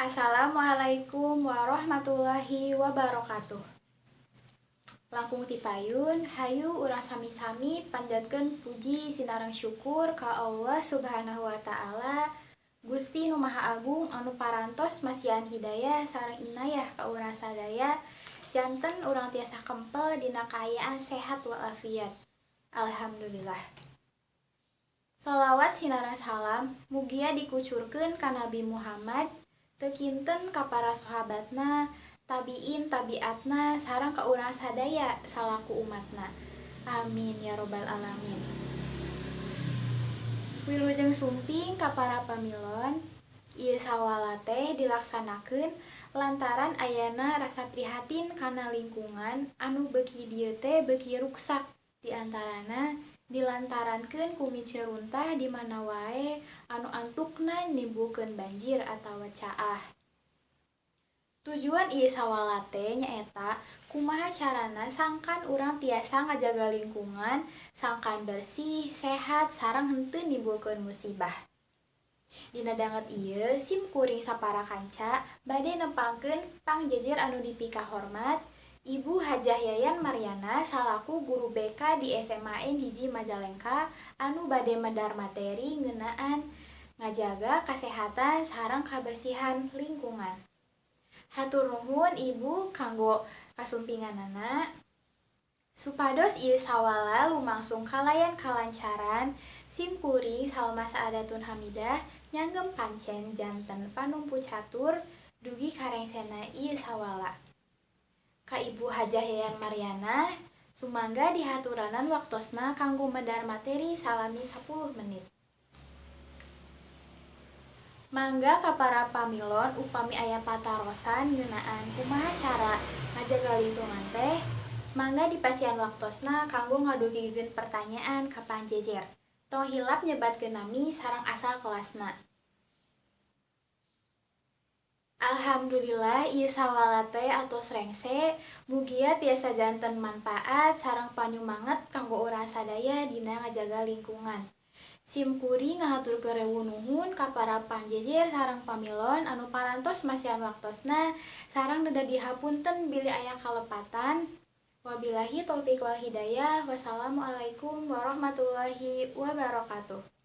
Assalamualaikum warahmatullahi wabarakatuh. Langkung ti payun, hayu urang sami-sami panjatkeun puji sinareng syukur ka Allah Subhanahu wa Ta'ala, Gusti Nu Maha Agung, anu parantos masihan hidayah sareng inayah ka urang sadaya janten urang tiasa kempel dina kaayaan sehat walafiat. Alhamdulillah. Sholawat sinareng salam mugia dikucurkeun ka Nabi Muhammad, teu kinten ka para sahabatna, tabiin tabiatna, sareng ka urang sadaya salaku umatna. Amin ya robbal alamin. Wilujeng sumping ka para pamilon. Ieu sawala teh dilaksanakeun lantaran ayana rasa prihatin kana lingkungan anu beuki dieu teh beuki ruksak, diantarana dilantarankeun ku miceun runtah di mana wae anu antukna nimbulkeun banjir atawa caah. Tujuan ieu sawala teh nyaeta kumaha carana sangkan urang tiasa ngajaga lingkungan sangkan bersih, sehat, sareng henteu nimbulkeun musibah. Dina danget ieu, sim kuring sapara kanca bade nepangkeun pangjejer anu dipikahormat, Ibu Hajah Yayan Maryana salaku guru BK di SMAN 1 Majalengka, anu bade medar materi ngeunaan ngajaga kasehatan sareng kabersihan lingkungan. Hatur nuhun, Ibu, kanggo kasumpinganana. Supados ieu sawala lumangsung kalayan kalancaran, sim kuring Salma Saadatun Hamidah nyanggem pancen janten panumpu catur dugi ka rengsena ieu sawala. Ka Ibu Hajah Yayan Maryana, sumangga dihaturanan waktosna kanggo medar materi salami 10 menit. Mangga ka para pamilon, upami aya patarosan ngeunaan kumaha cara ngajaga lingkungan teh, mangga dipasihan waktosna kanggo ngadugikeun pertanyaan ka pangjejer. Tong hilap nyebatkeun nami sareng asal kelasna. Alhamdulillah, ieu sawala teh atos rengse, mugia tiasa janten manfaat sareng panyumanget kanggo urang sadaya dina ngajaga lingkungan. Sim kuring ngahaturkeun riweuh nuhun ka para pangjejer sareng pamilon anu parantos masihan waktosna sareng neda dihapunten bilih aya kalepatan. Wabillahi taufik wal hidayah. Wassalamualaikum warahmatullahi wabarakatuh.